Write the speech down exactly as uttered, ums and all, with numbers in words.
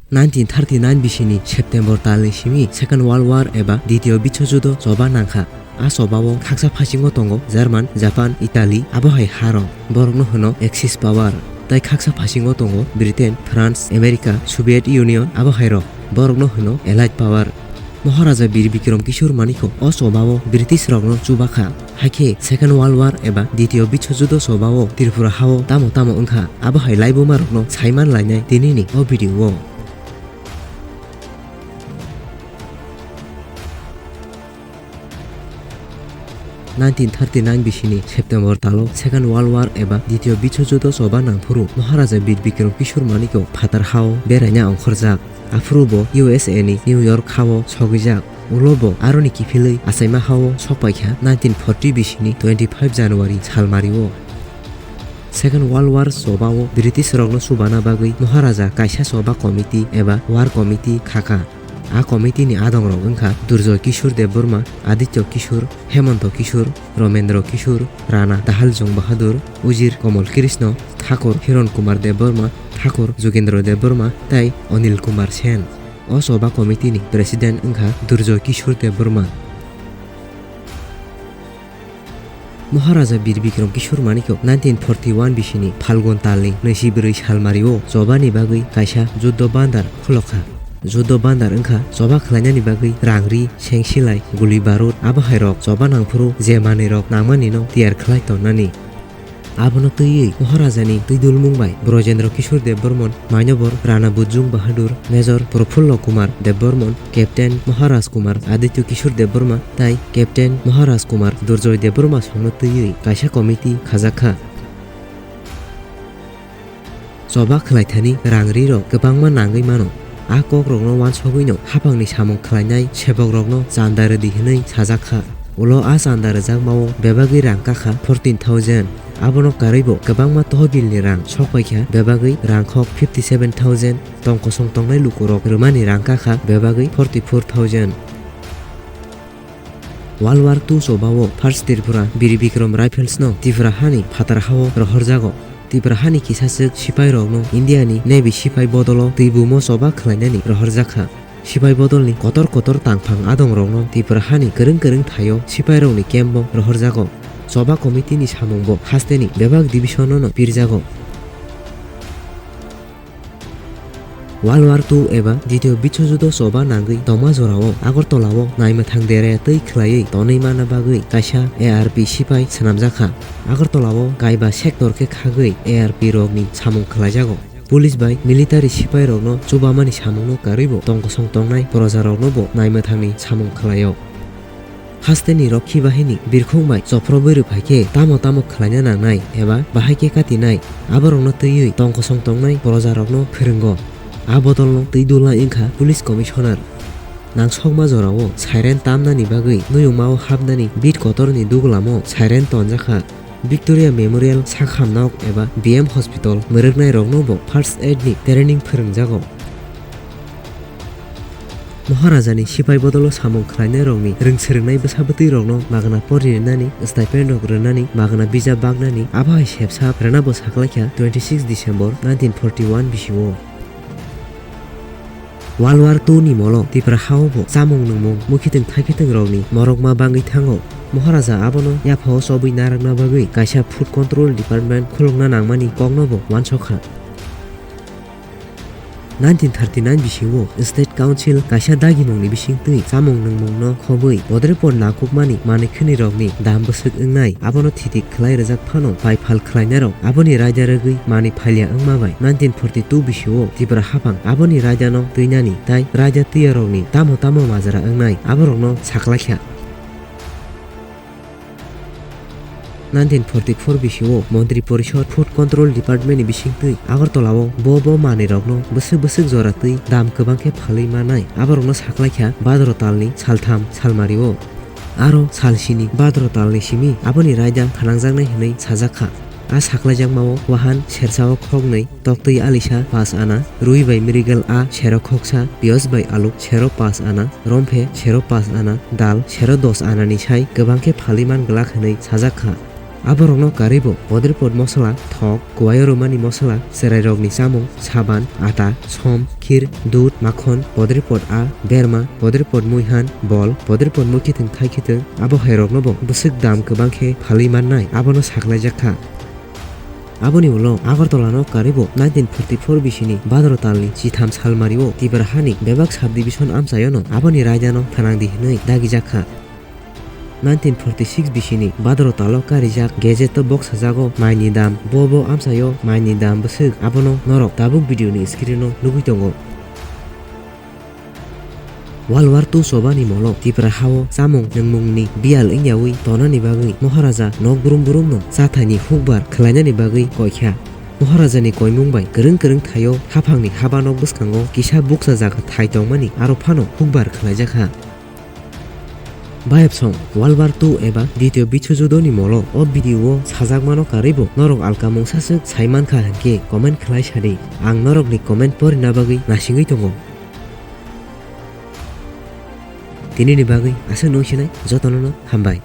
Nineteen thirty nine bisini September talni simi Second World War eba Ditio Biswojudho choba nangkha. A chobao khaksa phasingo tongo German, Japan, Italy, abo hai harok. Borokno hwno Axis power. Tai khaksa phasingo tongo Britain, France, America, Soviet Union, abo hairok. Borokno hwno Allied power. Maharaja Bir Bikram Kishore Manikho o chobao British rokno chubakha. Haikhe Second World War eba Ditio Biswojudho chobao Tripura hao tamo tamo wngkha, abo hai laibumarokno saiman lainai tinini o video o. Nineteen thirty nine bisini September talo Second World War eba Ditio Biswojudho choba nangphuru Maharaja Bir Bikram Kishore Manikho phatar hao beraina ongkhorjak. Aphuru bo U S A ni New York hao sogwijak. Ulo bo aroni kiphilwi achaima hao sokpaikha nineteen forty bisini twenty five January salmario. Second World War chobao British rokno chubana bagwi Maharaja kaisa choba committee eba war committee khaka. A committee ni adongrok wngkha Durjoy Kishore Debbarma, Aditya Kishore, Hemanta Kishore, Ramendra Kishore, Rana Dahaljung Bahadur, Ujir Kamal Krishna, Thakur Hiran Kumar Debbarma, Thakur Jogendra Debbarma tei Anil Kumar Sen. O choba committee ni president wngkha Durjoy Kishore Debbarma. Maharaja Bir Bikram Kishore Manikho nineteen forty one bisini Phalgun talni naichi bwrwi salmario chobani bagwi kaisa juddo bandar khulokha. Juddo bandar wngkha choba khlainani bagwi rangri, sengsilai, guli barut, abo hairok choba nangphuru je manwirok nangmanino tiyar khlai tonnani. Abono twiwi Maharajani twidulmung bai Brojendra Kishore Debbarman, Mainobor Rana Bujung Bahadur, Major Prafullo Kumar Debbarman, Captain Maharaj Kumar Aditya Kishore Debbarma tei Captain Maharaj Kumar Durjoy Debbarma songno twiwi kaisa committee khajakha. Choba khlaithani rangrirok kwbangma nangwi mano. A kokrokno uansugwino haphangni samung khlainai sebokrokno chanda rwdi hwnwi sajakha. Ulo a chanda rwjakmao bebagwi rang kakha fourteen thousand. Abono karwibo kwbangma tohbilni rang sokpaikha, bebagwi rangkhok fifty seven thousand, tong kosong tongnai lukurok rwmani rang kakha bebagwi forty four thousand. World War two chobao First Tripura Bir Bikram Rifles no Tripura hani phatar hao rohorjago. Tripura hani kisaswk sipairokno India ni Navy sipai bodolo twibumo choba khlainani rohorjakha. Sipai bodolni kotor kotor tangphang adongrokno Tripura hani kwrwng kwrwng thaio sipairokni camp bo rohorjago. Choba committee ni samung bo hasteni bebak division no pirjago. World War two eba Ditio Biswojudho choba nangwi tongma jorao Agartala o naimwthang dere twi khlaiwi tonwi manna bagwi kaisa A R P sipai swnamjakha. Agartala o kaiba sector khe khagwi A R P rokni samung khlaijago. Police bai military sipai rokno chubamani samungno karwibo tong kosong tongnai projaroknobo naimwthangni samung khlaio. Hasteni Rokhi bahini birkhung bai chophrobwi rwphai khe tamo tamo khlaina nangnai eba bahai khe katinai, aborokno twiwi tong kosong tongnai projarokno phwrwngo. A bodolno twi dulnai wngkha Police Commissioner. Nangsokma jorao siren tamnani bagwi nuyungmao hapnani bit kotorni dugulamo siren tonjakha. Victoria Memorial sakhamnok eba B M Hospital mwrwknairokno bo first aid ni training phwrwngjago. Maharajani sipai bodolo samung khlainairokni rwngswrwngnai bwsa bwtwirokno magna pori rwnani, stipend rok rwnani, magna bijap baknani, abo hai sepsap rwnabo saklaikha twenty six December nineteen forty one bisio. World War two ni molo Tripura hao bo chamung nwngmung, mukhitwng thakhitwng rokni morokma bangwi thango. Maharaja abono yaphao chobwi narwkna bagwi kaisa Food Control Department khulokna nangmani kokno bo uansokha. Nineteen thirty nine bisio State Council kaisa dagimungni bisingtwi chamung nwngmungno khobwi bodrepor nakukmani manwi khwnirokni dam bwswk wngnai, abono thiti khlai rwjak phano pai phal khlainairok aboni raida rwgwi manwi phailya wngma bai nineteen forty two bisio Tripura haphang aboni raidano twinani tai raida twiyarokni tamo tamo majra wngnai aborokno saklaikha. Nineteen forty four bisio Montri Porishod Food Control Department ni bisingtwi Agartala o bo bo manwi rokno bwswk bwswk jora twi dam kwbang khe phalwi manai aborokno saklaikha badro talni saltham salmario. Aro sal sini badro talni simi aboni raida phanangjaknai hwnwi sajakha. A saklaijakmao wahan sersao khoknwi, toktwi alisa pash ana, rwi bai mirigal a sero khoksa, piyaj bai alu sero pash ana, romphe sero pash ana, dal sero dos anani sai kwbang khe phalwi man glak hwnwi sajakha. Aborokno karwibo podripot mosola, thok, kuaio rwmani mosola, chwrairokni chamung, saban, ata, som, khir, dudh, makhon, podripot a, berma, podripot muihan, bol, podripot muikhwthwng thaikhwthwng, abo hairoknobo bwswk dam kwbang khe phalwi mannai, abono saklaijak kha. Aboni ulo Agartala no karwibo nineteen forty-four bisini Bhadra talni chitham salmario Tipra hani bebak subdivision amchaio no aboni raida no phanang di hwnwi dagijak kha. Nineteen forty-six bisini Bhadra talo karijak gazette o boksajago maini dam, bo bo amchaio maini dam bwswk, abono norok tabuk video ni screen o nugwi tongo. World War two chobani molo Tipra hao chamung nwngmungni biyal wngyawi tonani bagwi Moharaja nok brum brumno chathaini hukbar khwlainani bagwi koikha. Moharajani koimung bai kwrwng kwrwng thaio haphangni habanok bwskango kisa bukcha jaga thai tongmani aro phano hukbar khwlaijakha. Bayapsong World War two eba Ditiyo Biswojudoni molo o video o sajakmano karwibo norok alka mungsa swk saimankha hinkhe comment khwlai sadi, ang norokni comment porina bagwi nasingwi tongo. Tinini bagwi aswk nung sinai jotono no hambai.